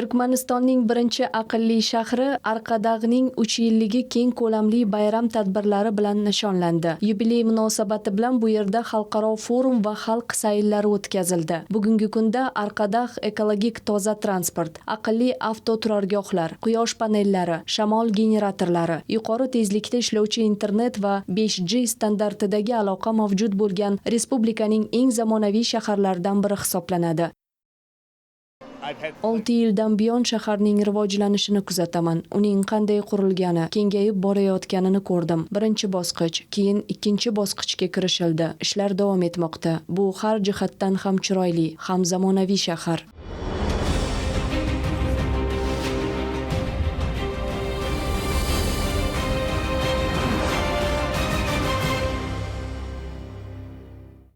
Turkmanistonning birinchi aqlli shahri Arqadag'ning 3 yilligi keng ko'lamli bayram tadbirlari bilan nishonlandi. Yubiley munosabati bilan bu yerda xalqaro forum va xalq sayllari o'tkazildi. Bugungi kunda Arqadag' ekologik toza transport, aqlli avtoturargohlar, quyosh panellari, shamol generatorlari, yuqori tezlikda ishlovchi internet va 5G standartidagi aloqa mavjud bo'lgan respublikaning eng zamonaviy shaharlaridan biri hisoblanadi. 6 yildan buyon shaharning rivojlanishini kuzataman. Uning qanday qurilgani, kengayib borayotganini ko'rdim. Birinchi bosqich, keyin ikkinchi bosqichga kirishildi. Ishlar davom etmoqda. Bu har jihatdan ham chiroyli, ham zamonaviy shahar.